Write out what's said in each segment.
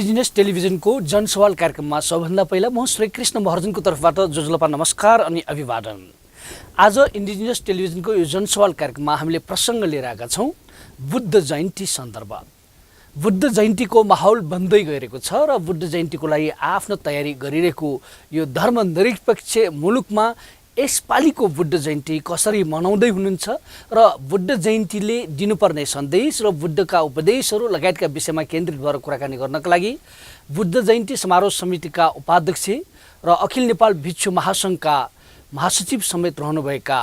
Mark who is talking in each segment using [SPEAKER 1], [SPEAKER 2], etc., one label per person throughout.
[SPEAKER 1] Indigenous टेलिभिजनको जनसवाल कार्यक्रममा सबभन्दा पहिला म श्रीकृष्ण महर्जनको तर्फबाट जोजलपा नमस्कार अनि अभिवादन। आज इन्डिजिनियस टेलिभिजनको यो जनसवाल कार्यक्रममा हामीले प्रसङ्ग लिएर आएका छौँ बुद्ध जयन्ती सन्दर्भ। बुद्ध जयन्तीको माहौल बन्दै गइरहेको छ र बुद्ध जयन्तीको लागि आफ्नो तयारी गरिरहेको यो धर्मनिरपेक्ष मुलुकमा यसपालिको बुद्ध जयन्ती कसरी मनाउँदै हुनुहुन्छ र बुद्ध जयन्तीले दिनुपर्ने सन्देश र बुद्धका उपदेशहरू लगायतका विषयमा केन्द्रित भएर कुराकानी गर्नका लागि बुद्ध जयन्ती समारोह समितिका उपाध्यक्ष र अखिल नेपाल भिक्षु महासङ्घका महासचिव समेत रहनुभएका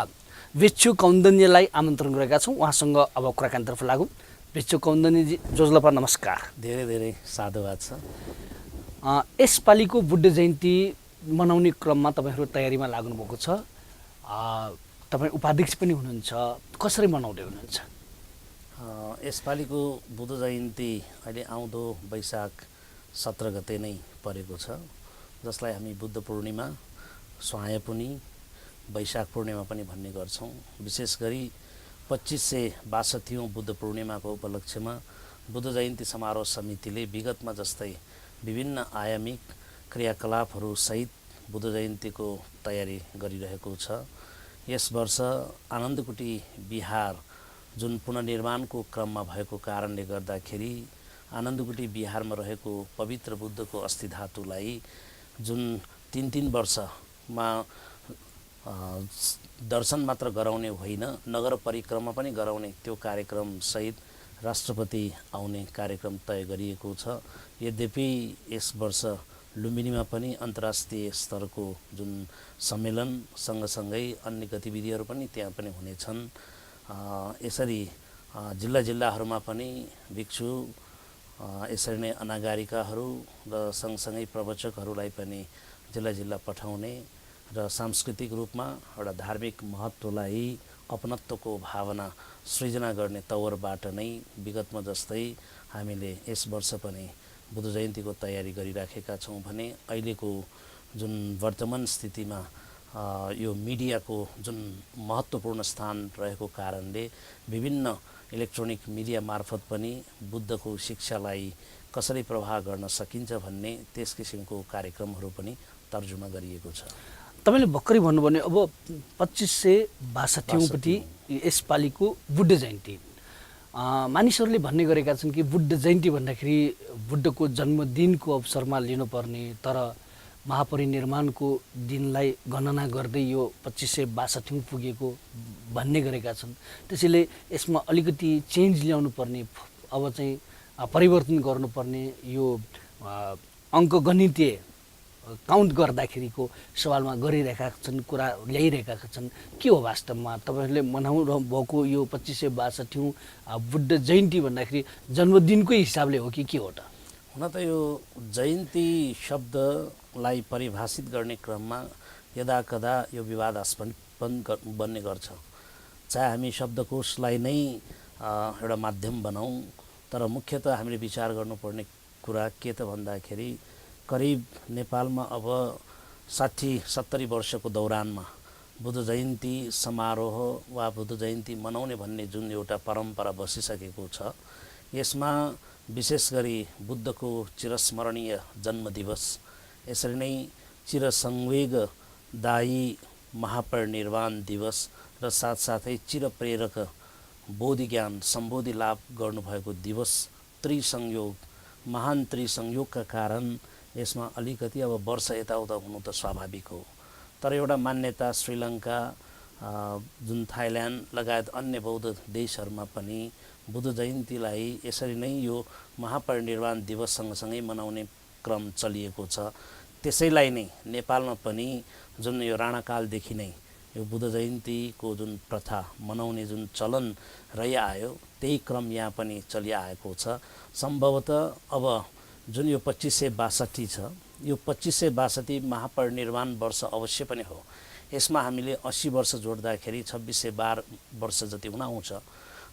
[SPEAKER 1] भिक्षु कौन्दन्यलाई आमन्त्रण गरेका छौँ। उहाँसँग अब कुराकानीतर्फ लागौँ। भिक्षु कौन्दन्यजी, जोजलपा नमस्कार।
[SPEAKER 2] धेरै धेरै साधुवाद छ।
[SPEAKER 1] यसपालिको बुद्ध जयन्ती मनाउने क्रममा तपाईँहरू तयारीमा लाग्नुभएको छ। तपाईँ उपाध्यक्ष पनि हुनुहुन्छ, कसरी मनाउँदै हुनुहुन्छ?
[SPEAKER 2] यसपालिको बुद्ध जयन्ती अहिले आउँदो वैशाख 17 गते नै परेको छ, जसलाई हामी बुद्ध पूर्णिमा, स्वायपुनी, वैशाख पूर्णिमा पनि भन्ने गर्छौँ। विशेष गरी 2562औं बुद्ध पूर्णिमाको उपलक्ष्यमा बुद्ध जयन्ती समारोह समितिले विगतमा जस्तै विभिन्न आयामिक क्रियाकलापहरू सहित बुद्ध जयन्तीको तयारी गरिरहेको छ। यस वर्ष आनन्दकुटी बिहार जुन पुनर्निर्माणको क्रममा भएको कारणले गर्दाखेरि आनन्दकुटी बिहारमा रहेको पवित्र बुद्धको अस्थि धातुलाई जुन 3-3 वर्षमा दर्शन मात्र गराउने होइन, नगर परिक्रमा पनि गराउने त्यो कार्यक्रम सहित राष्ट्रपति आउने कार्यक्रम तय गरिएको छ। यद्यपि यस वर्ष लुम्बिनीमा पनि अन्तर्राष्ट्रिय स्तरको जुन सम्मेलन सँगसँगै अन्य गतिविधिहरू पनि त्यहाँ पनि हुनेछन्। यसरी जिल्लाहरूमा पनि भिक्षु, यसरी नै अनागारिकाहरू र सँगसँगै प्रवचकहरूलाई पनि जिल्ला पठाउने र सांस्कृतिक रूपमा एउटा धार्मिक महत्त्वलाई अपनत्वको भावना सृजना गर्ने तवरबाट नै विगतमा जस्तै हामीले यस वर्ष पनि बुद्ध जयन्तीको तयारी गरिराखेका छौँ भने अहिलेको जुन वर्तमान स्थितिमा यो मिडियाको जुन महत्त्वपूर्ण स्थान रहेको कारणले विभिन्न इलेक्ट्रोनिक मिडिया मार्फत पनि बुद्धको शिक्षालाई कसरी प्रभाव गर्न सकिन्छ भन्ने त्यस किसिमको कार्यक्रमहरू पनि तर्जुमा गरिएको छ।
[SPEAKER 1] तपाईँले भर्खरै भन्नुभयो भने अब 2562औँपट्टि यसपालिको बुद्ध जयन्ती, मानिसहरूले भन्ने गरेका छन् कि बुद्ध जयन्ती भन्दाखेरि बुद्धको जन्मदिनको अवसरमा लिनुपर्ने, तर महापरिनिर्वाणको दिनलाई गणना गर्दै यो 2562औँ पुगेको भन्ने गरेका छन्। त्यसैले यसमा अलिकति चेन्ज ल्याउनु पर्ने, अब चाहिँ परिवर्तन गर्नुपर्ने, यो अङ्कगणितीय काउन्ट गर्दाखेरिको सवालमा गरिरहेका छन्, कुरा ल्याइरहेका छन्। के हो वास्तवमा तपाईँहरूले मनाउनु भएको यो 2562औँ बुद्ध जयन्ती भन्दाखेरि जन्मदिनकै हिसाबले हो कि के हो त?
[SPEAKER 2] हुन त यो जयन्ती शब्दलाई परिभाषित गर्ने क्रममा यदाकदा यो विवादास्पद बन्ने गर्छ। चाहे हामी शब्दकोशलाई नै एउटा माध्यम बनाऊँ, तर मुख्यतः हामीले विचार गर्नुपर्ने कुरा के त भन्दाखेरि करिब नेपालमा अब 60-70 वर्षको दौरानमा बुद्ध जयन्ती समारोह वा बुद्ध जयन्ती मनाउने भन्ने जुन एउटा परम्परा बसिसकेको छ, यसमा विशेष गरी बुद्धको चिरस्मरणीय जन्मदिवस, यसरी नै चिरसंवेगदायी महापरिनिर्वाण दिवस र साथसाथै चिरप्रेरक बोधि ज्ञान सम्बोधि लाभ गर्नुभएको दिवस, त्रिसंयोग, महान त्रिसंयोगका कारण यसमा अलिकति अब वर्ष यताउता हुनु त स्वाभाविक हो। तर एउटा मान्यता श्रीलङ्का, जुन थाइल्यान्ड लगायत अन्य बौद्ध देशहरूमा पनि बुद्ध जयन्तीलाई यसरी नै यो महापरिनिर्वाण दिवस सँगसँगै मनाउने क्रम चलिएको छ। त्यसैलाई नै नेपालमा पनि जुन यो राणाकालदेखि नै यो बुद्ध जयन्तीको जुन प्रथा मनाउने जुन चलन रहिआयो, त्यही क्रम यहाँ पनि चलिआएको छ। सम्भवतः अब जुन यो 2562 छ, यो 2562 महापरिनिर्वाण वर्ष अवश्य पनि हो। यसमा हामीले 80 वर्ष जोड्दाखेरि 2612 वर्ष जति हुन आउँछ।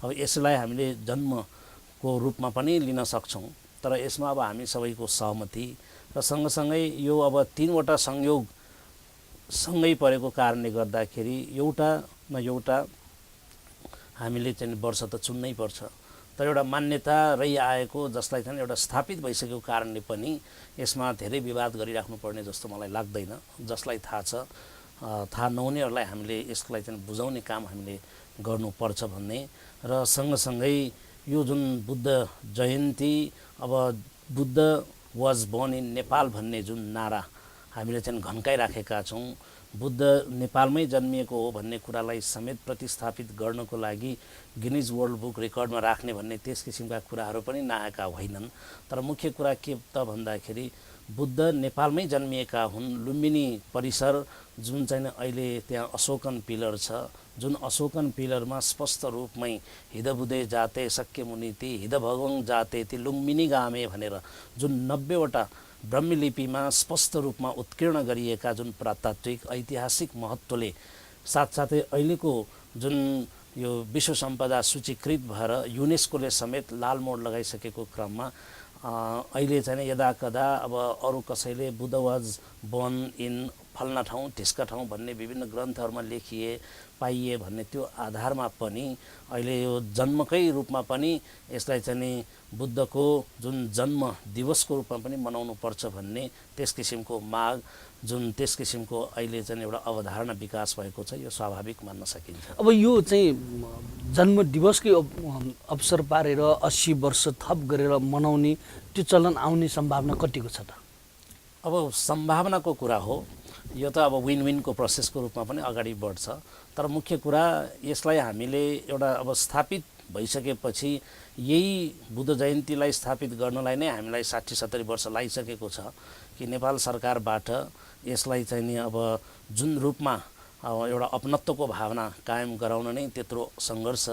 [SPEAKER 2] अब यसलाई हामीले जन्मको रूपमा पनि लिन सक्छौँ, तर यसमा अब हामी सबैको सहमति र सँगसँगै यो अब 3वटा संयोग सँगै परेको कारणले गर्दाखेरि एउटा हामीले चाहिँ वर्ष त चुन्नै पर्छ। तर एउटा मान्यता रहिआएको जसलाई चाहिँ एउटा स्थापित भइसकेको कारणले पनि यसमा धेरै विवाद गरिराख्नुपर्ने जस्तो मलाई लाग्दैन। जसलाई थाहा छ, थाहा नहुनेहरूलाई हामीले यसलाई चाहिँ बुझाउने काम हामीले गर्नुपर्छ भन्ने र सँगसँगै यो जुन बुद्ध जयन्ती, अब Buddha was born in Nepal भन्ने जुन नारा हामीले चाहिँ घन्काइराखेका छौँ, बुद्ध नेपालमै जन्मिएको हो भन्ने कुरालाई समेत प्रतिस्थापित गर्नको लागि गिनिज वर्ल्ड बुक रेकर्डमा राख्ने भन्ने त्यस किसिमका कुराहरू पनि नआएका होइनन्। तर मुख्य कुरा के त भन्दाखेरि बुद्ध नेपालमै जन्मिएका हुन्। लुम्बिनी परिसर जुन चाहिँ अहिले त्यहाँ अशोकन पिलर छ, जुन अशोकन पिलरमा स्पष्ट रूपमै हिदबुदे जाते शक्य मुनिति हिद भगवङ जाते ती लुम्बिनी गामे भनेर जुन 90वटा ब्रह्मलिपिमा स्पष्ट रूपमा उत्कीर्ण गरिएका जुन पुरातात्विक ऐतिहासिक महत्त्वले साथसाथै अहिलेको जुन यो विश्व सम्पदा सूचीकृत भएर युनेस्कोले समेत लाल मोड लगाइसकेको क्रममा अहिले चाहिँ यदाकदा अब अरू कसैले बुद्ध वाज बोर्न इन फल्ना ठाउँ ढिस्का ठाउँ भन्ने विभिन्न ग्रन्थहरूमा लेखिए पाइए भन्ने त्यो आधारमा पनि अहिले यो जन्मकै रूपमा पनि यसलाई चाहिँ बुद्धको जुन जन्म दिवसको रूपमा पनि मनाउनु पर्छ भन्ने त्यस किसिमको माग, जुन त्यस किसिमको अहिले चाहिँ एउटा अवधारणा विकास भएको छ, यो स्वाभाविक मान्न सकिन्छ।
[SPEAKER 1] अब यो चाहिँ जन्म दिवसकै अवसर पारेर 80 वर्ष थप गरेर मनाउने त्यो चलन आउने सम्भावना कतिको छ त?
[SPEAKER 2] अब सम्भावनाको कुरा हो, यो त अब विन विनको प्रोसेसको रूपमा पनि अगाडि बढ्छ। तर मुख्य कुरा यसलाई हामीले एउटा अब स्थापित भइसकेपछि यही बुद्ध जयन्तीलाई स्थापित गर्नलाई नै हामीलाई 60-70 वर्ष लागिसकेको छ कि नेपाल सरकारबाट यसलाई चाहिँ नि अब जुन रूपमा एउटा अपनत्वको भावना कायम गराउन नै त्यत्रो सङ्घर्ष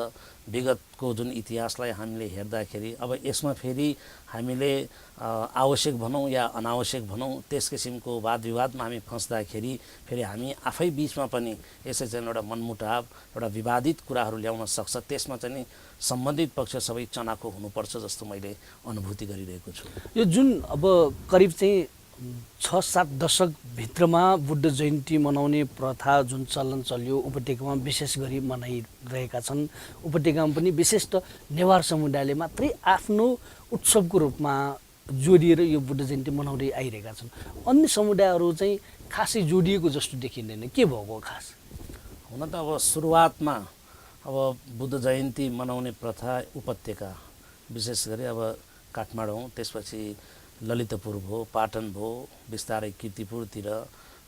[SPEAKER 2] विगतको जुन इतिहासलाई हामीले हेर्दाखेरि अब यसमा फेरि हामीले आवश्यक भनौँ या अनावश्यक भनौँ त्यस किसिमको वाद विवादमा हामी फस्दाखेरि फेरि हामी आफै बिचमा पनि यसै चाहिँ एउटा मनमुटाव, एउटा विवादित कुराहरू ल्याउन सक्छ। त्यसमा चाहिँ सम्बन्धित पक्ष सबै चनाखो हुनुपर्छ जस्तो मैले अनुभूति गरिरहेको छु।
[SPEAKER 1] यो जुन अब करिब चाहिँ 6-7 दशक भित्रमा बुद्ध जयन्ती मनाउने प्रथा जुन चलन चल्यो उपत्यकामा विशेष गरी मनाइरहेका छन्। उपत्यकामा पनि विशेषत नेवार समुदायले मात्रै आफ्नो उत्सवको रूपमा जोडिएर यो बुद्ध जयन्ती मनाउँदै आइरहेका छन्। अन्य समुदायहरू चाहिँ खासै जोडिएको जस्तो देखिँदैन, के भएको खास?
[SPEAKER 2] हुन त अब सुरुवातमा अब बुद्ध जयन्ती मनाउने प्रथा उपत्यका विशेष गरी अब काठमाडौँ, त्यसपछि ललितपुर भयो, पाटन भयो, बिस्तारै कीर्तिपुरतिर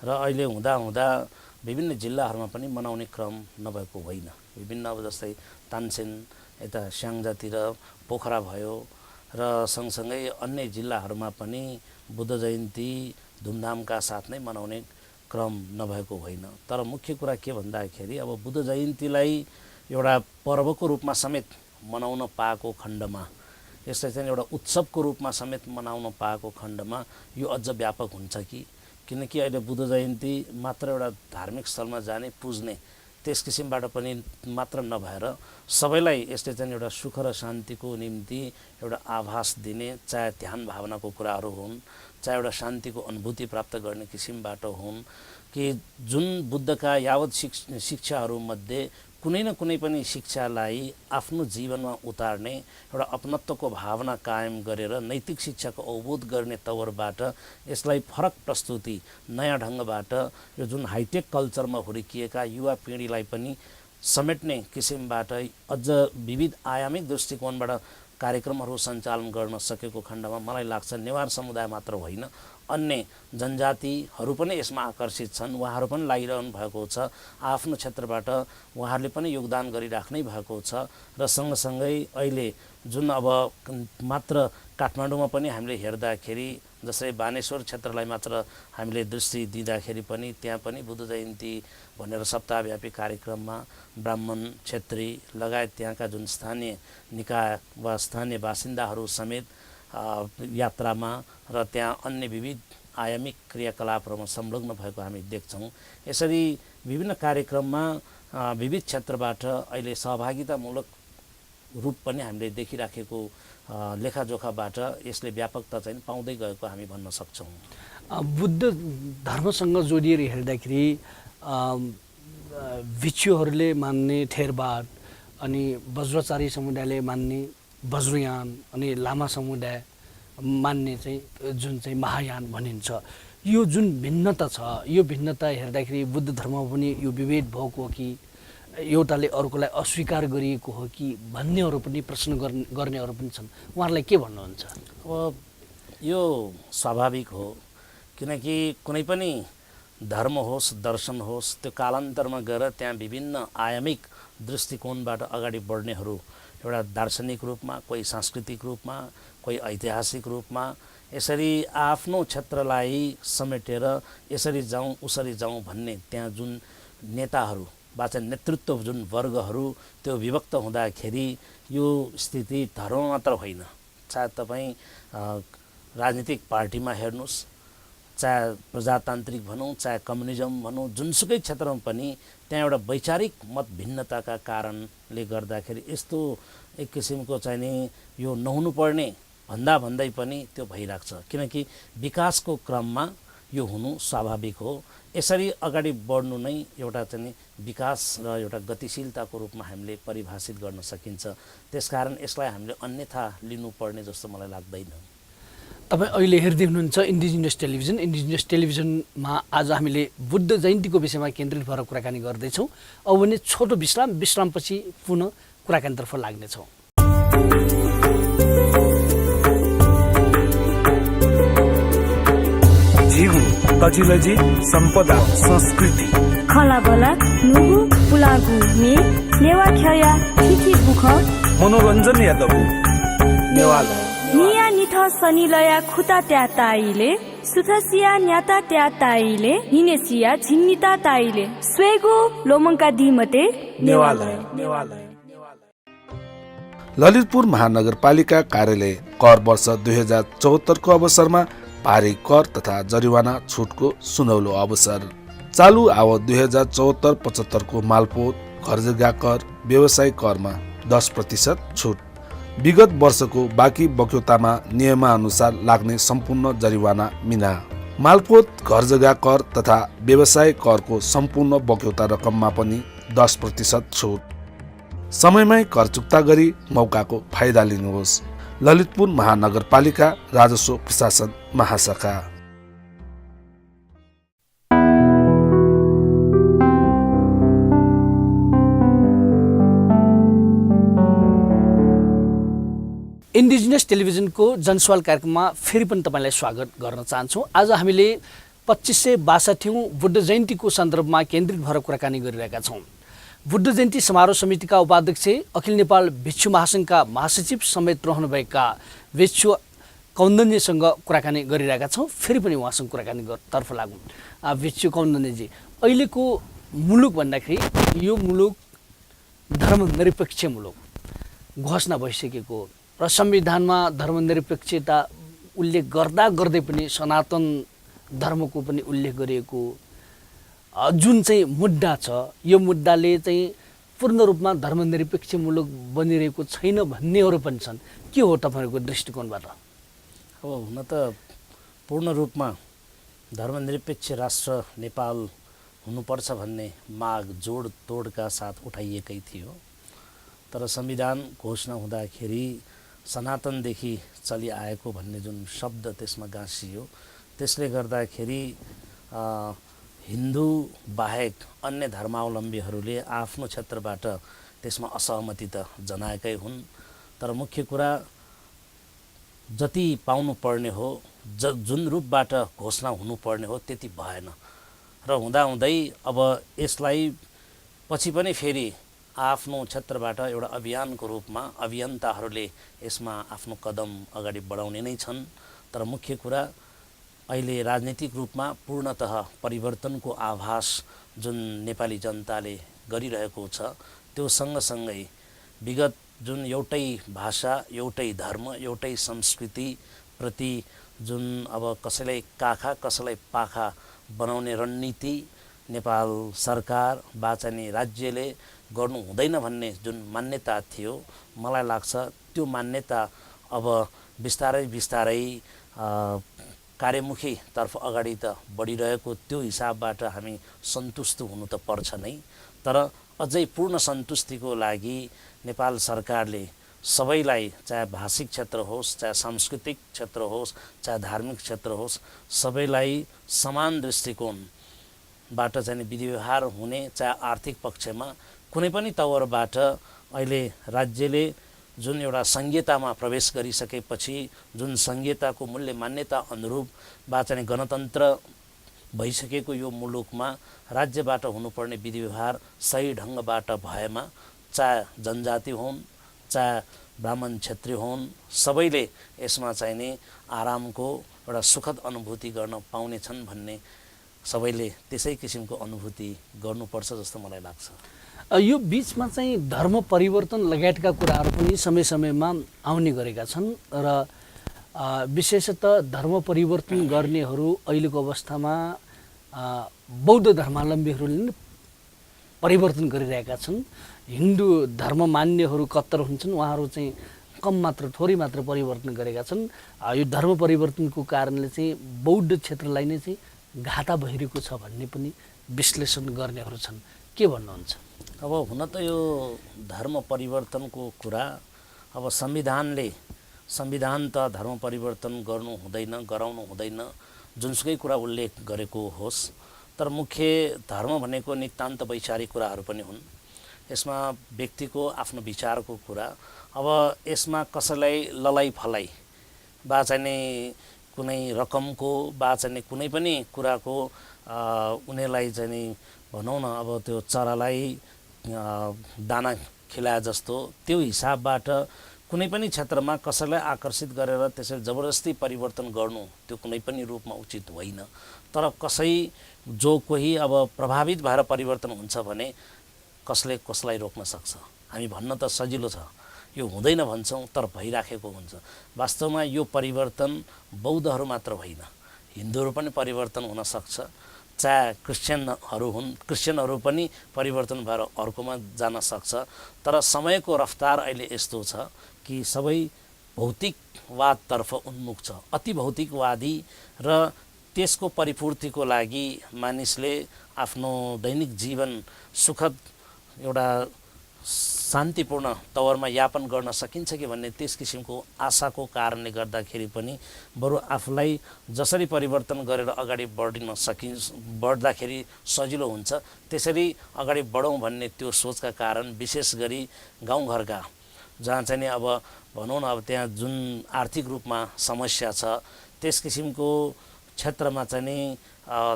[SPEAKER 2] र अहिले हुँदा हुँदा विभिन्न जिल्लाहरूमा पनि मनाउने क्रम नभएको होइन। विभिन्न अब जस्तै तानसेन यता स्याङ्जातिर पोखरा भयो र सँगसँगै अन्य जिल्लाहरूमा पनि बुद्ध जयन्ती धुमधामका साथ नै मनाउने क्रम नभएको होइन। तर मुख्य कुरा के भन्दाखेरि अब बुद्ध जयन्तीलाई एउटा पर्वको रूपमा समेत मनाउन पाएको खण्डमा, यसलाई चाहिँ एउटा उत्सवको रूपमा समेत मनाउन पाएको खण्डमा यो अझ व्यापक हुन्छ कि? किनकि अहिले बुद्ध जयन्ती मात्र एउटा धार्मिक स्थलमा जाने पुज्ने त्यस किसिमबाट पनि मात्र नभएर सबैलाई यसले चाहिँ एउटा सुख र शान्तिको निम्ति एउटा आभास दिने, चाहे ध्यान भावनाको कुराहरू हुन्, चाहे एउटा शान्तिको अनुभूति प्राप्त गर्ने किसिमबाट हुन्, कि जुन बुद्धका यावत शिक्षाहरूमध्ये कुनै न कुनै पनि शिक्षालाई आफ्नो जीवनमा उतार्ने, एउटा अपनत्वको भावना कायम गरेर नैतिक शिक्षाको अवबोध गर्ने तवरबाट यसलाई फरक प्रस्तुति, नयाँ ढङ्गबाट यो जुन हाइटेक कल्चरमा हुर्किएका युवा पिँढीलाई पनि समेट्ने किसिमबाट अझ विविध आयामिक दृष्टिकोणबाट कार्यक्रमहरू सञ्चालन गर्न सकेको खण्डमा मलाई लाग्छ नेवार समुदाय मात्र होइन, अन्य जनजातिहरू पनि यसमा आकर्षित छन्। उहाँहरू पनि लागिरहनु भएको छ, आफ्नो क्षेत्रबाट उहाँहरूले पनि योगदान गरिराख्नै भएको छ। र सँगसँगै अहिले जुन अब मात्र काठमाडौँमा पनि हामीले हेर्दाखेरि जसरी बानेश्वर क्षेत्रलाई मात्र हामीले दृष्टि दिँदाखेरि पनि त्यहाँ पनि बुद्ध जयन्ती भनेर सप्ताहव्यापी कार्यक्रममा ब्राह्मण, क्षेत्री लगायत त्यहाँका जुन स्थानीय निकाय वा स्थानीय बासिन्दाहरू समेत यात्रामा र त्यहाँ अन्य विविध आयामिक क्रियाकलापहरूमा संलग्न भएको हामी देख्छौँ। यसरी विभिन्न कार्यक्रममा विविध क्षेत्रबाट अहिले सहभागितामूलक रूप पनि हामीले देखिराखेको लेखाजोखाबाट यसले व्यापकता चाहिँ पाउँदै गएको हामी भन्न सक्छौँ।
[SPEAKER 1] बुद्ध धर्मसँग जोडिएर हेर्दाखेरि भिक्षुहरूले मान्ने थेरवाद अनि वज्राचारी समुदायले मान्ने वज्रयान अनि लामा समुदाय मान्ने चाहिँ जुन चाहिँ महायान भनिन्छ, यो जुन भिन्नता छ, यो भिन्नता हेर्दाखेरि बुद्ध धर्ममा पनि यो विभेद भएको हो कि एउटाले अर्कोलाई अस्वीकार गरिएको हो कि भन्नेहरू पनि प्रश्न गर्नेहरू पनि छन्। उहाँहरूलाई के भन्नुहुन्छ?
[SPEAKER 2] अब यो स्वाभाविक हो, किनकि कुनै पनि धर्म होस् दर्शन होस् त्यो कालान्तरमा गएर त्यहाँ विभिन्न आयामिक दृष्टिकोणबाट अगाडि बढ्नेहरू एउटा दार्शनिक रूपमा, कोही सांस्कृतिक रूपमा, कोही ऐतिहासिक रूपमा यसरी आफ्नो क्षेत्रलाई समेटेर यसरी जाउँ उसरी जाउँ भन्ने त्यहाँ जुन नेताहरू वाचन नेतृत्व जुन वर्गहरू त्यो विभक्त हुँदाखेरि यो स्थिति धर्म मात्र होइन, चाहे तपाईँ राजनीतिक पार्टीमा हेर्नुहोस्, चाहे प्रजातान्त्रिक भनौँ, चाहे कम्युनिजम भनौँ, जुनसुकै क्षेत्रमा पनि त्यहाँ एउटा वैचारिक मत भिन्नताका कारणले गर्दाखेरि यस्तो एक किसिमको चाहिँ नि यो नहुनुपर्ने भन्दै पनि त्यो भइरहेको छ। किनकि विकासको क्रममा यो हुनु स्वाभाविक हो। यसरी अगाडि बढ्नु नै एउटा चाहिँ विकास र एउटा गतिशीलताको रूपमा हामीले परिभाषित गर्न सकिन्छ। त्यसकारण यसलाई हामीले अन्यथा लिनुपर्ने जस्तो मलाई लाग्दैन।
[SPEAKER 1] तपाईँ अहिले हेर्दै हुनुहुन्छ इन्डिजिनियस टेलिभिजन। इन्डिजिनियस टेलिभिजनमा आज हामीले बुद्ध जयन्तीको विषयमा केन्द्रित भएर कुराकानी गर्दैछौँ। अब भने छोटो विश्रामपछि पुनः कुराकानीतर्फ लाग्नेछौँ।
[SPEAKER 3] जीव तजिलजी सम्पदा संस्कृति
[SPEAKER 4] खलाबला नुगु पुलागु मे नेवा खया थिथि बुख
[SPEAKER 3] मनोरञ्जन यादव नेवाला
[SPEAKER 4] निया निथ सनिलया खुता त्या ताइले सुथसिया न्याता त्या ताइले निनेसिया झिन्निता ताइले स्वेगु लोमंका दिमते
[SPEAKER 3] नेवाला
[SPEAKER 5] ललितपुर महानगरपालिका कार्यालय कर वर्ष 2074 को अवसरमा भारी कर तथा जरिवाना छुटको सुनौलो अवसर। चालु आवत 2074-75 को मालपोत, घरजग्गा कर, व्यवसाय करमा 10% छुट। विगत वर्षको बाँकी बक्यौतामा नियमानुसार लाग्ने सम्पूर्ण जरिवाना मिना। मालपोत, घरजग्गा कर तथा व्यवसाय करको सम्पूर्ण बक्यौता रकममा पनि 10% छुट। समयमै कर चुक्ता गरी मौकाको फाइदा लिनुहोस्। ललितपुर महानगरपालिका राजस्व प्रशासन महाशाखा।
[SPEAKER 1] इन्डिजिनियस टेलिभिजनको जनसवाल कार्यक्रममा फेरि पनि तपाईँलाई स्वागत गर्न चाहन्छौँ। आज हामीले 2562औं बुद्ध जयन्तीको सन्दर्भमा केन्द्रित भएर कुराकानी गरिरहेका छौँ। बुद्ध जयन्ती समारोह समितिका उपाध्यक्ष, अखिल नेपाल भिक्षु महासङ्घका महासचिव समेत रहनुभएका भिक्षु कौन्दन्यसँग कुराकानी गरिरहेका छौँ। फेरि पनि उहाँसँग कुराकानी तर्फ लागौँ। भिक्षु कौन्दन्यजी, अहिलेको मुलुक भन्दाखेरि यो मुलुक धर्मनिरपेक्ष मुलुक घोषणा भइसकेको र संविधानमा धर्मनिरपेक्षता उल्लेख गर्दै पनि सनातन धर्मको पनि उल्लेख गरिएको जुन चाहिँ मुद्दा छ, यो मुद्दाले चाहिँ पूर्ण रूपमा धर्मनिरपेक्ष मुलुक बनिरहेको छैन भन्नेहरू पनि छन्। के हो तपाईँहरूको दृष्टिकोणबाट?
[SPEAKER 2] अब हुन त पूर्ण रूपमा धर्मनिरपेक्ष राष्ट्र नेपाल हुनुपर्छ भन्ने माग जोड तोडका साथ उठाइएकै थियो। तर संविधान घोषणा हुँदाखेरि सनातनदेखि चलिआएको भन्ने जुन शब्द त्यसमा गाँसियो, त्यसले गर्दाखेरि हिन्दू बाहेक अन्य धर्मावलम्बीहरूले आफ्नो क्षेत्रबाट त्यसमा असहमति त जनाएकै हुन्। तर मुख्य कुरा जति पाउनु पर्ने हो, जुन रूपबाट घोषणा हुनुपर्ने हो त्यति भएन र हुँदाहुँदै अब यसलाई पछि पनि फेरि आफ्नो क्षेत्रबाट एउटा अभियानको रूपमा अभियन्ताहरूले यसमा आफ्नो कदम अगाडि बढाउने नै छन्। तर मुख्य कुरा अहिले राजनीतिक रूपमा पूर्णतः परिवर्तनको आभास जुन नेपाली जनताले गरिरहेको छ, त्यो सँगसँगै विगत जुन एउटै भाषा, एउटै धर्म, एउटै संस्कृति प्रति जुन अब कसैलाई काखा कसैलाई पाखा बनाउने रणनीति नेपाल सरकार वा चाहिँ राज्यले गर्नु हुँदैन भन्ने जुन मान्यता थियो, मलाई लाग्छ त्यो मान्यता अब बिस्तारै कार्यमुखी तर्फ अगाडि त बढिरहेको त्यो हिसाबबाट हामी सन्तुष्ट हुनु त पर्छ नै। तर अझै पूर्ण सन्तुष्टिको लागि नेपाल सरकारले सबैलाई, चाहे भाषिक क्षेत्र होस्, चाहे सांस्कृतिक क्षेत्र होस्, चाहे धार्मिक क्षेत्र होस्, सबैलाई समान दृष्टिकोणबाट चाहिँ विधि व्यवहार हुने, चाहे आर्थिक पक्षमा कुनै पनि तवरबाट अहिले राज्यले जुन एउटा संहितामा प्रवेश गरिसकेपछि, जुन संहिताको मूल्य मान्यता अनुरूप चाहिँ गणतन्त्र भइसकेको यो मुलुकमा राज्यबाट हुनुपर्ने विधि व्यवहार सही ढङ्गबाट भएमा, चाहे जनजाति हुन्, चाहे ब्राह्मण क्षेत्री हुन्, सबैले यसमा चाहिँ नि आरामको एउटा सुखद अनुभूति गर्न पाउनेछन् भन्ने सबैले त्यसै किसिमको अनुभूति गर्नुपर्छ जस्तो मलाई लाग्छ।
[SPEAKER 1] यो बिचमा चाहिँ धर्म परिवर्तन लगायतका कुराहरू पनि समय समयमा आउने गरेका छन् र विशेषतः धर्म परिवर्तन गर्नेहरू अहिलेको अवस्थामा बौद्ध धर्मावलम्बीहरूले नै परिवर्तन गरिरहेका छन्। हिन्दू धर्म मान्नेहरू कत्तर हुन्छन्, उहाँहरू चाहिँ कम मात्र, थोरै मात्र परिवर्तन गरेका छन्। यो धर्म परिवर्तनको कारणले चाहिँ बौद्ध क्षेत्रलाई नै चाहिँ घाटा भइरहेको छ भन्ने पनि विश्लेषण गर्नेहरू छन्। के भन्नुहुन्छ?
[SPEAKER 2] अब हुन त यो धर्म परिवर्तनको कुरा अब संविधान त धर्म परिवर्तन गर्नु हुँदैन, गराउनु हुँदैन, जुनसुकै कुरा उल्लेख गरेको होस्। तर मुख्य धर्म भनेको नितान्त वैचारिक कुराहरू पनि हुन्। यसमा व्यक्तिको आफ्नो विचारको कुरा, अब यसमा कसैलाई ललाई फलाई बा चाहिँ कुनै रकमको बा चाहिँ कुनै पनि कुराको उनीहरूलाई चाहिँ भनौँ न अब त्यो चरालाई दाना खिलाए जस्तो त्यो हिसाबबाट कुनै पनि क्षेत्रमा कसैलाई आकर्षित गरेर त्यसरी जबरजस्ती परिवर्तन गर्नु त्यो कुनै पनि रूपमा उचित होइन। तर जो कोही अब प्रभावित भएर परिवर्तन हुन्छ भने कसले कसलाई रोक्न सक्छ? हामी भन्न त सजिलो छ, यो हुँदैन भन्छौँ, तर भइराखेको हुन्छ। वास्तवमा यो परिवर्तन बौद्धहरू मात्र होइन, हिन्दूहरू पनि परिवर्तन हुन सक्छ, चाहे क्रिस्चियनहरू पनि परिवर्तन भएर अर्कोमा जान सक्छ। तर समयको रफ्तार अहिले यस्तो छ कि सबै भौतिकवादतर्फ उन्मुख छ। अति भौतिकवादी र त्यसको परिपूर्तिको लागि मानिसले आफ्नो दैनिक जीवन सुखद एउटा शान्तिपूर्ण तवरमा यापन गर्न सकिन्छ कि भन्ने त्यस किसिमको आशाको कारणले गर्दाखेरि पनि बरु आफूलाई जसरी परिवर्तन गरेर अगाडि बढ्दाखेरि सजिलो हुन्छ त्यसरी अगाडि बढौँ भन्ने त्यो सोचका कारण विशेष गरी गाउँघरका जहाँ चाहिँ अब भनौँ न अब त्यहाँ जुन आर्थिक रूपमा समस्या छ त्यस किसिमको क्षेत्रमा चाहिँ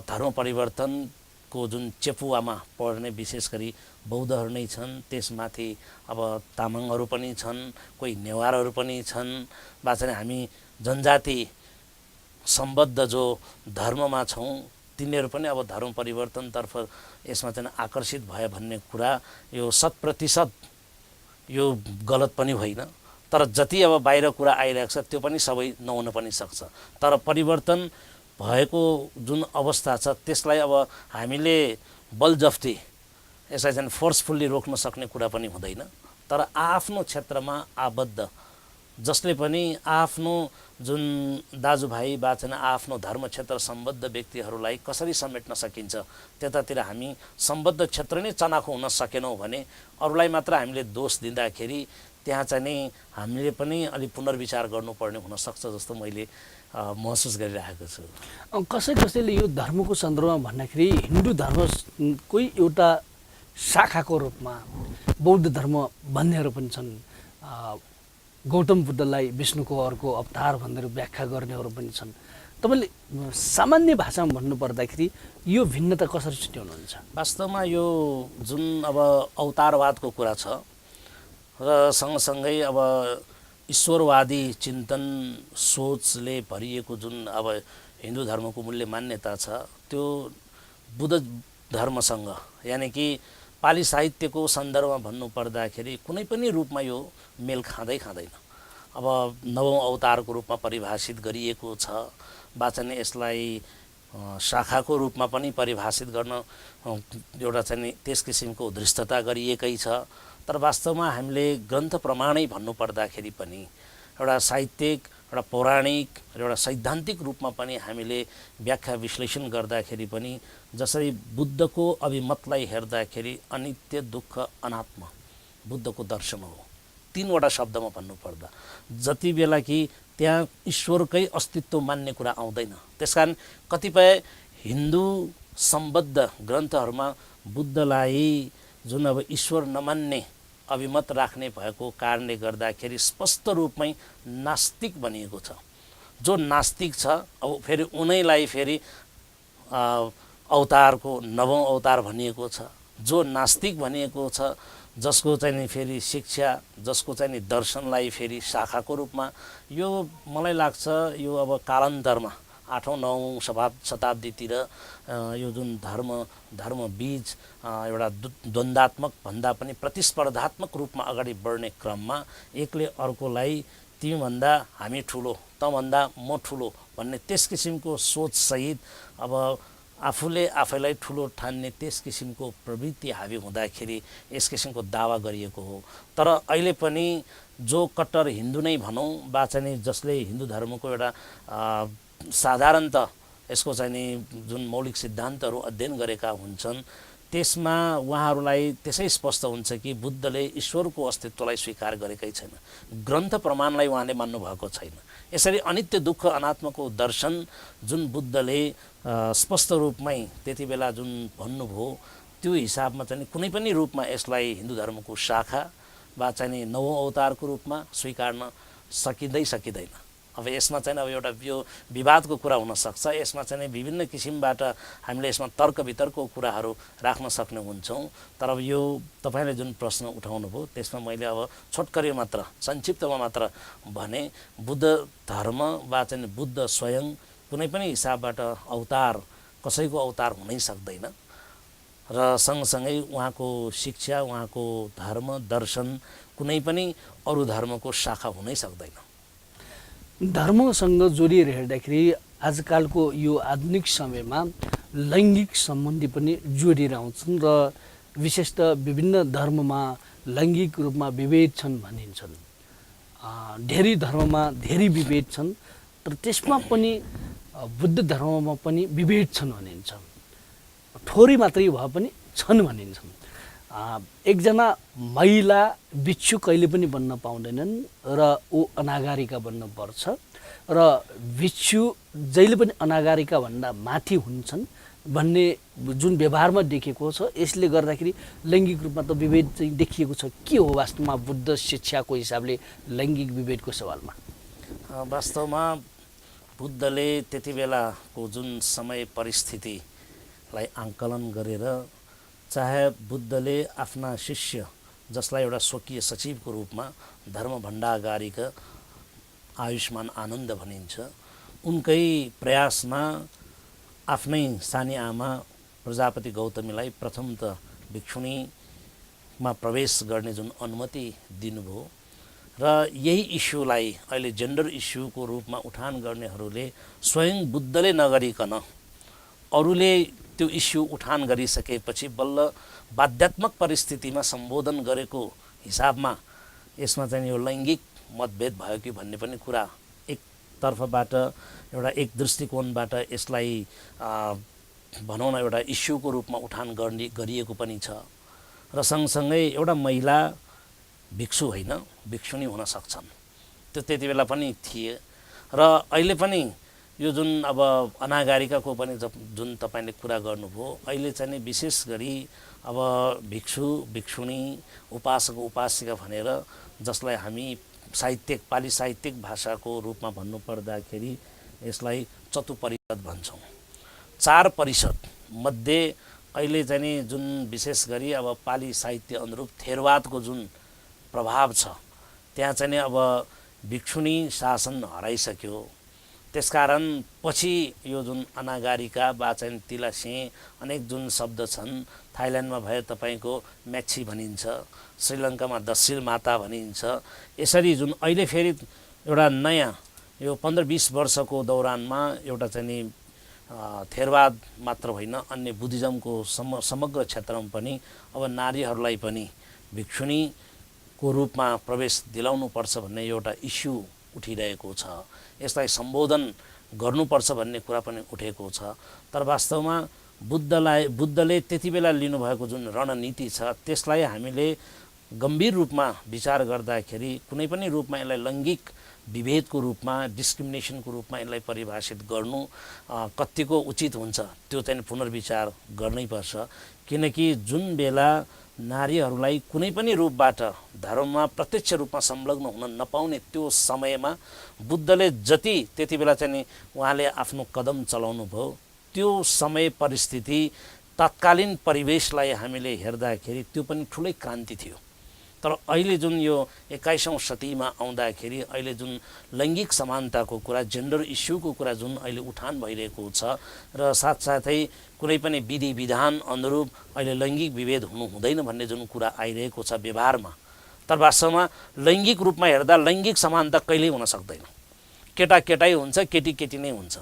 [SPEAKER 2] धर्म परिवर्तनको जुन चेपुवामा पर्ने विशेष गरी बौद्धहरू नै छन्। त्यसमाथि अब तामाङहरू पनि छन्, कोही नेवारहरू पनि छन्, वा चाहिँ हामी जनजाति सम्बद्ध जो धर्ममा छौँ तिनीहरू पनि अब धर्म परिवर्तनतर्फ यसमा चाहिँ आकर्षित भए भन्ने कुरा यो 100% यो गलत पनि होइन। तर जति अब बाहिर कुरा आइरहेको छ त्यो पनि सबै नहुन पनि सक्छ। तर परिवर्तन भएको जुन अवस्था छ त्यसलाई अब हामीले बलजफ्ती यसलाई चाहिँ फोर्सफुल्ली रोक्न सक्ने कुरा पनि हुँदैन। तर आफ्नो क्षेत्रमा आबद्ध जसले पनि आफ्नो जुन दाजुभाइ वा चाहिँ आफ्नो धर्म क्षेत्र सम्बद्ध व्यक्तिहरूलाई कसरी समेट्न सकिन्छ त्यतातिर हामी सम्बद्ध क्षेत्र नै चनाखो हुन सकेनौँ भने अरूलाई मात्र हामीले दोष दिँदाखेरि त्यहाँ चाहिँ हामीले पनि अलि पुनर्विचार गर्नुपर्ने हुनसक्छ जस्तो मैले महसुस गरिरहेको छु।
[SPEAKER 1] कसैले यो धर्मको सन्दर्भमा भन्दाखेरि हिन्दू धर्मकै एउटा शाखाको रूपमा बौद्ध धर्म भन्नेहरू पनि छन्। गौतम बुद्धलाई विष्णुको अर्को अवतार भनेर व्याख्या गर्नेहरू पनि छन्। तपाईँले सामान्य भाषामा भन्नुपर्दाखेरि यो भिन्नता कसरी छुट्याउनुहुन्छ?
[SPEAKER 2] वास्तवमा यो जुन अब अवतारवादको कुरा छ र सँगसँगै अब ईश्वरवादी चिन्तन सोचले भरिएको जुन अब हिन्दू धर्मको मूल्य मान्यता छ त्यो बुद्ध धर्मसँग यानि कि पाली साहित्यको सन्दर्भमा भन्नुपर्दाखेरि कुनै पनि रूपमा यो मेल खाँदैन। अब नवौं अवतारको रूपमा परिभाषित गरिएको छ, वाचन यसलाई शाखाको रूपमा पनि परिभाषित गर्न एउटा चाहिँ त्यस किसिमको धृष्टता गरिएकै छ। तर वास्तवमा हामीले ग्रन्थ प्रमाणै भन्नुपर्दाखेरि पनि एउटा साहित्यिक, एउटा पौराणिक र एउटा सैद्धान्तिक रूपमा पनि हामीले व्याख्या विश्लेषण गर्दाखेरि पनि जसरी बुद्धको अभिमतलाई हेर्दाखेरि अनित्य दुःख अनात्मा बुद्धको दर्शन हो तीनवटा शब्दमा भन्नुपर्दा जति बेला कि त्यहाँ ईश्वरकै अस्तित्व मान्ने कुरा आउँदैन। त्यसकारण कतिपय हिन्दू सम्बद्ध ग्रन्थहरूमा बुद्धलाई जुन अब ईश्वर नमान्ने अभिमत राख्ने भएको कारणले गर्दाखेरि स्पष्ट रूपमै नास्तिक भनिएको छ। जो नास्तिक छ अब फेरि उनैलाई फेरि अवतारको नवौं अवतार भनिएको छ। जो नास्तिक भनिएको छ जसको चाहिँ नि फेरि शिक्षा, जसको चाहिँ नि दर्शनलाई फेरि शाखाको रूपमा, यो मलाई लाग्छ यो अब कालान्तरमा 8औं 9औं शताब्दीतिर यो जुन धर्म बीज एउटा द्वन्द्वात्मक भन्दा पनि प्रतिस्पर्धात्मक रूपमा अगाडि बढ्ने क्रममा एकले अर्कोलाई तिमीभन्दा हामी ठुलो, तँभन्दा म ठुलो भन्ने त्यस किसिमको सोचसहित अब आफूले आफैलाई ठुलो ठान्ने त्यस किसिमको प्रवृत्ति हावी हुँदाखेरि यस किसिमको दावा गरिएको हो। तर अहिले पनि जो कट्टर हिन्दू नै भनौँ वा चाहिँ जसले हिन्दू धर्मको एउटा साधारणत यसको चाहिँ नि जुन मौलिक सिद्धान्तहरू अध्ययन गरेका हुन्छन् त्यसमा उहाँहरूलाई त्यसै स्पष्ट हुन्छ कि बुद्धले ईश्वरको अस्तित्वलाई स्वीकार गरेकै छैन, ग्रन्थ प्रमाणलाई उहाँले मान्नु भएको छैन। यसरी अनित्य दुःख अनात्मको दर्शन जुन बुद्धले स्पष्ट रूपमै त्यति बेला जुन भन्नुभयो त्यो हिसाबमा चाहिँ कुनै पनि रूपमा यसलाई हिन्दू धर्मको शाखा वा चाहिँ नवौं अवतारको रूपमा स्वीकार्न सकिँदैन। अब यसमा चाहिँ अब एउटा यो विवादको कुरा हुनसक्छ। यसमा चाहिँ विभिन्न किसिमबाट हामीले यसमा तर्क वितर्कको कुराहरू राख्न सक्ने हुन्छौँ। तर अब यो तपाईँले जुन प्रश्न उठाउनु भयो त्यसमा मैले अब छोटकरी मात्र संक्षिप्तमा मात्र भने बुद्ध धर्म वा चाहिँ बुद्ध स्वयं कुनै पनि हिसाबबाट अवतार कसैको अवतार हुनै सक्दैन र सँगसँगै उहाँको शिक्षा, उहाँको धर्म दर्शन कुनै पनि अरू धर्मको शाखा हुनै सक्दैन।
[SPEAKER 1] धर्मसँग जोडिएर हेर्दाखेरि आजकलको यो आधुनिक समयमा लैङ्गिक सम्बन्धी पनि जोडिएर आउँछन् र विशेषतः विभिन्न धर्ममा लैङ्गिक रूपमा विभेद छन् भनिन्छन्। धेरै धर्ममा धेरै विभेद छन्, तर त्यसमा पनि बुद्ध धर्ममा पनि विभेद छन् भनिन्छ। थोरै मात्रै भए पनि छन् भनिन्छन्। एकजना महिला भिक्षु कहिले पनि बन्न पाउँदैनन् र ऊ अनागारिका बन्न पर्छ र भिक्षु जहिले पनि अनागारिका भन्दा माथि हुन्छन् भन्ने जुन व्यवहारमा देखिएको छ। यसले गर्दाखेरि लैङ्गिक रूपमा त विभेद चाहिँ देखिएको छ। के हो वास्तवमा बुद्ध शिक्षाको हिसाबले लैङ्गिक विभेदको सवालमा?
[SPEAKER 2] वास्तवमा बुद्धले त्यति बेलाको जुन समय परिस्थितिलाई आंकलन गरेर चाहे बुद्धले आफ्ना शिष्य जसलाई एउटा स्वकीय सचिवको रूपमा धर्म भण्डागारिका आयुष्मान आनन्द भनिन्छ उनकै प्रयासमा आफ्नै सानी आमा प्रजापति गौतमीलाई प्रथम त भिक्षुणीमा प्रवेश गर्ने जुन अनुमति दिनुभयो र यही इस्युलाई अहिले जेन्डर इस्युको रूपमा उठान गर्नेहरूले स्वयं बुद्धले नगरिकन अरूले त्यो इस्यु उठान गरिसकेपछि बल्ल बाध्यात्मक परिस्थितिमा सम्बोधन गरेको हिसाबमा यसमा चाहिँ यो लैङ्गिक मतभेद भयो कि भन्ने पनि कुरा एक तर्फबाट एउटा एक दृष्टिकोणबाट यसलाई भनौँ न एउटा इस्युको रूपमा उठान गरिएको पनि छ र सँगसँगै एउटा महिला भिक्षु होइन भिक्षुणी हुन सक्छन् त्यो त्यति बेला पनि थिए र अहिले पनि यो जुन अब अनागारिकाको पनि जुन तपाईँले कुरा गर्नुभयो अहिले चाहिँ विशेष गरी अब भिक्षु भिक्षुणी उपासक उपासिका भनेर जसलाई हामी साहित्यिक पाली साहित्यिक भाषाको रूपमा भन्नुपर्दाखेरि यसलाई चतुपरिषद भन्छौँ। 4 परिषद मध्ये अहिले चाहिँ जुन विशेष गरी अब पाली साहित्य अनुरूप थेरवादको जुन प्रभाव छ त्यहाँ चाहिँ अब भिक्षुणी शासन हराइसक्यो। त्यसकारण पछि यो जुन अनागारिका वा चाहिँ तिलासे अनेक जुन शब्द छन् थाइल्यान्डमा भए तपाईँको म्याक्सी भनिन्छ, श्रीलङ्कामा दशील माता भनिन्छ। यसरी जुन अहिले फेरि एउटा नयाँ यो 15-20 वर्षको दौरानमा एउटा चाहिँ थेरवाद मात्र होइन अन्य बुद्धिज्मको समग्र क्षेत्रमा पनि अब नारीहरूलाई पनि भिक्षुणीको रूपमा प्रवेश दिलाउनुपर्छ भन्ने एउटा इस्यु उठिरहेको छ। यसलाई सम्बोधन गर्नुपर्छ भन्ने कुरा पनि उठेको छ। तर वास्तवमा बुद्धले त्यति बेला लिनुभएको जुन रणनीति छ त्यसलाई हामीले गम्भीर रूपमा विचार गर्दाखेरि कुनै पनि रूपमा यसलाई लैङ्गिक विभेदको रूपमा डिस्क्रिमिनेसनको रूपमा यसलाई परिभाषित गर्नु कतिको उचित हुन्छ त्यो चाहिँ पुनर्विचार गर्नैपर्छ। किनकि जुन बेला नारीहरूलाई कुनै पनि रूपबाट धर्ममा प्रत्यक्ष रूपमा संलग्न हुन नपाउने त्यो समयमा बुद्धले जति त्यति बेला चाहिँ उहाँले आफ्नो कदम चलाउनु भयो, त्यो समय परिस्थिति तत्कालीन परिवेशलाई हामीले हेर्दाखेरि त्यो पनि ठुलै क्रान्ति थियो। तर अहिले जुन यो 21औं शतीमा आउँदाखेरि अहिले जुन लैङ्गिक समानताको कुरा, जेन्डर इस्युको कुरा जुन अहिले उठान भइरहेको छ र साथसाथै कुनै पनि विधि विधान अनुरूप अहिले लैङ्गिक विभेद हुनु हुँदैन भन्ने जुन कुरा आइरहेको छ व्यवहारमा, तर वास्तवमा लैङ्गिक रूपमा हेर्दा लैङ्गिक समानता कहिल्यै हुन सक्दैन। केटा केटै हुन्छ, केटी केटी नै हुन्छ,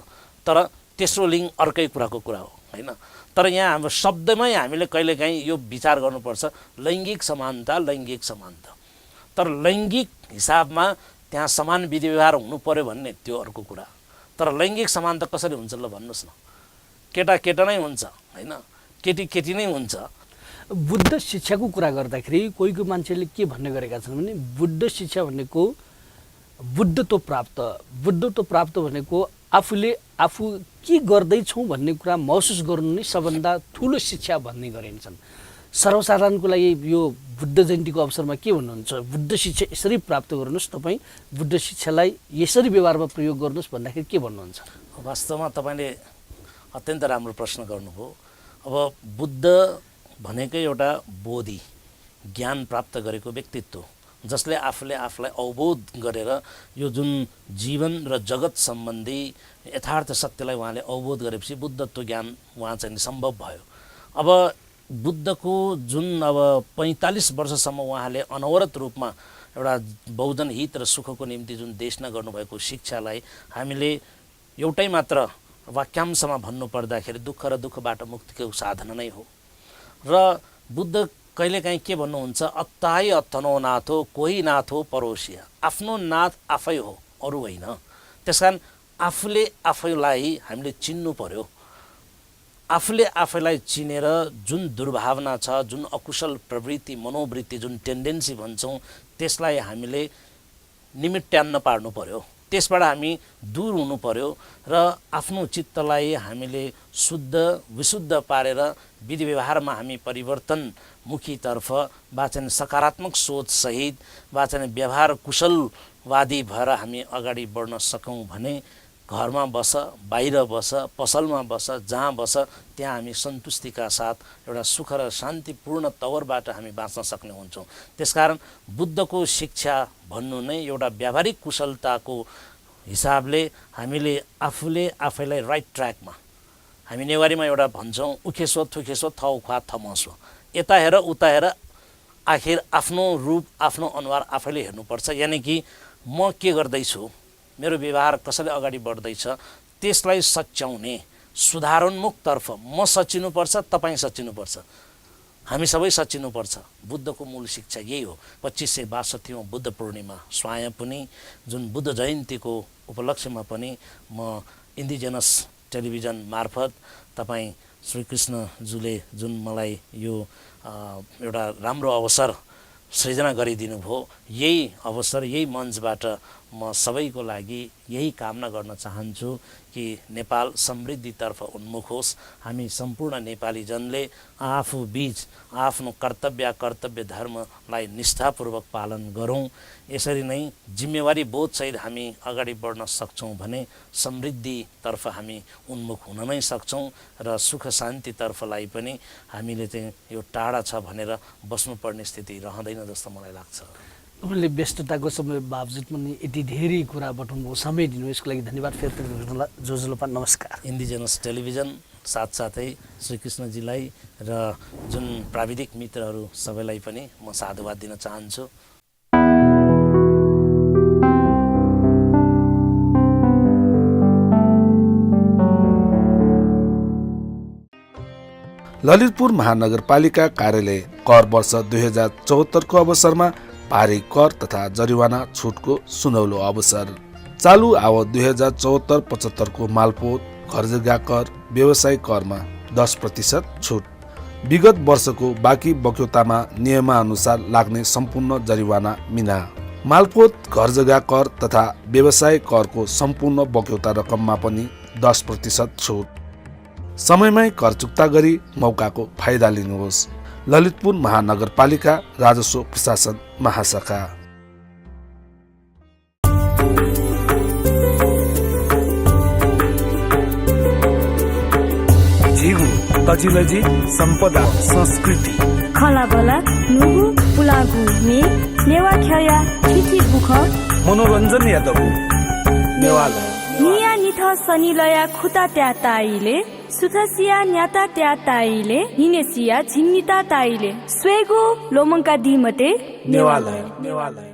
[SPEAKER 2] तर तेस्रो लिङ्ग अर्कै कुराको कुरा हो हैन। तर यहाँ हाम्रो शब्दमै हामीले कहिलेकाहीँ यो विचार गर्नुपर्छ लैङ्गिक समानता, लैङ्गिक समानता, तर लैङ्गिक हिसाबमा त्यहाँ समान विधि व्यवहार हुनु पर्यो भन्ने त्यो अर्को कुरा। तर लैङ्गिक समानता कसरी हुन्छ ल भन्नुहोस् न? केटा केटा नै हुन्छ हैन, केटी केटी नै हुन्छ।
[SPEAKER 1] बुद्ध शिक्षाको कुरा गर्दाखेरि कोही कोही मान्छेले के भन्ने गरेका छन् भने बुद्ध शिक्षा भनेको बुद्धत्व प्राप्त भनेको आफू के गर्दैछौँ भन्ने कुरा महसुस गर्नु नै सबभन्दा ठुलो शिक्षा भन्ने गरिन्छन्। सर्वसाधारणको लागि यो बुद्ध जयन्तीको अवसरमा के भन्नुहुन्छ? बुद्ध शिक्षा यसरी प्राप्त गर्नुहोस्, तपाईँ बुद्ध शिक्षालाई यसरी व्यवहारमा प्रयोग गर्नुहोस् भन्दाखेरि के भन्नुहुन्छ?
[SPEAKER 2] वास्तवमा तपाईँले अत्यन्त राम्रो प्रश्न गर्नुभयो। अब बुद्ध भनेकै एउटा बोधि, ज्ञान प्राप्त गरेको व्यक्तित्व, जसले आफूले आफूलाई अवबोध गरेर यो जुन जीवन र जगत सम्बन्धी यथार्थ सत्यलाई उहाँले अवबोध गरेपछि बुद्धत्व ज्ञान उहाँ चाहिँ सम्भव भयो। अब बुद्धको जुन 45 वर्षसम्म उहाँले अनवरत रूपमा एउटा बहुजन हित र सुखको निम्ति जुन देशना गर्नुभएको शिक्षालाई हामीले एउटै मात्र वाक्यांशमा भन्नुपर्दाखेरि दुःख र दुःखबाट मुक्तिको साधन नै हो। र बुद्ध कहिलेकाहीँ के भन्नुहुन्छ? अत्ताई अत्तनो नाथो कोही नाथो परोसिया, आफ्नो नाथ आफै हो अरू होइन। त्यस कारण आफूले आफैलाई हामीले चिन्नु पर्यो। आफूले आफैलाई चिनेर जुन दुर्भावना छ, जुन अकुशल प्रवृत्ति, मनोवृत्ति, जुन टेन्डेन्सी भन्छौँ, त्यसलाई हामीले निमिट्यान्न पार्नु पर्यो, त्यसबाट हामी दूर हुनु पर्यो र आफ्नो चित्तलाई हामीले शुद्ध विशुद्ध पारेर विधि व्यवहारमा हामी परिवर्तनमुखीतर्फ वाचन सकारात्मक सोचसहित वाचन व्यवहार कुशलवादी भएर हामी अगाडि बढ्न सकौँ भने घरमा बस, बाहिर बस, पसलमा बस, जहाँ बस, त्यहाँ हामी सन्तुष्टिका साथ एउटा सुख र शान्तिपूर्ण तवरबाट हामी बाँच्न सक्ने हुन्छौँ। त्यसकारण बुद्धको शिक्षा भन्नु नै एउटा व्यावहारिक कुशलताको हिसाबले हामीले आफूले आफैलाई राइट ट्र्याकमा, हामी नेवारीमा एउटा भन्छौँ उखेसो थुखेसो थौ ख्वा थमसो, यता हेर उता हेर, आखिर आफ्नो रूप आफ्नो अनुहार आफैले हेर्नुपर्छ। यानि कि म के गर्दैछु, मेरो व्यवहार कसरी अगाडि बढ्दैछ, त्यसलाई सच्याउने सुधारोन्मुखतर्फ म सचिनुपर्छ, तपाईँ सचिनुपर्छ, हामी सबै सचिनुपर्छ। बुद्धको मूल शिक्षा यही हो। 2562 बुद्ध पूर्णिमा स्वाय पनि जुन बुद्ध जयन्तीको उपलक्ष्यमा पनि म इन्डिजिनस टेलिभिजन मार्फत तपाईँ श्रीकृष्णज्यूले जुन मलाई यो एउटा राम्रो अवसर सृजना गरिदिनु भयो, यही अवसर यही मञ्चबाट म सबैको लागि यही कामना गर्न चाहन्छु कि नेपाल समृद्धितर्फ उन्मुख होस्। हामी सम्पूर्ण नेपाली जनले आफू बीच आफ्नो कर्तव्य धर्मलाई निष्ठापूर्वक पालन गरौँ। यसरी नै जिम्मेवारी बोधसहित हामी अगाडि बढ्न सक्छौँ भने समृद्धितर्फ हामी उन्मुख हुन नै सक्छौँ र सुख शान्तितर्फलाई पनि हामीले चाहिँ यो टाढा छ भनेर बस्नुपर्ने स्थिति रहँदैन जस्तो मलाई लाग्छ।
[SPEAKER 1] तपाईँले व्यस्तताको समय बावजुद पनि यति धेरै कुरा बटुल्नुभयो, समय दिनु, यसको लागि धन्यवाद फेरि जोजुलोपा। नमस्कार।
[SPEAKER 2] इन्डिजिनस टेलिभिजन साथसाथै श्रीकृष्णजीलाई र जुन प्राविधिक मित्रहरू सबैलाई पनि म साधुवाद दिन चाहन्छु।
[SPEAKER 5] ललितपुर महानगरपालिका कार्यालय कर वर्ष 2074 को अवसरमा भारी कर तथा जरिवाना छुटको सुनौलो अवसर। चालु आवत 2074-75 को मालपोत, घरजग्गा कर, व्यवसाय करमा 10% छुट। विगत वर्षको बाँकी बक्यौतामा नियमानुसार लाग्ने सम्पूर्ण जरिवाना मिना, मालपोत, घर जग्गा कर तथा व्यवसाय करको सम्पूर्ण बक्यौता रकममा पनि 10% छुट। समयमै कर चुक्ता गरी मौकाको फाइदा लिनुहोस्। ललितपुर महानगरपालिका राजस्व प्रशासन महाशाखा।
[SPEAKER 3] झिगु तजिलजी सम्पदा संस्कृति
[SPEAKER 4] खलाबला नुगु पुलागु मे नेवा ख्या ठिठी बुख
[SPEAKER 3] मनोरञ्जन यादव नेवाला
[SPEAKER 4] निया निथ सनिलया खुता त्या ताइले सुथसिया न्याता त्या ताइले हिनेसिया झिन्निता ताइले स्वेगु लोमङ्का दिमते
[SPEAKER 3] नेवाला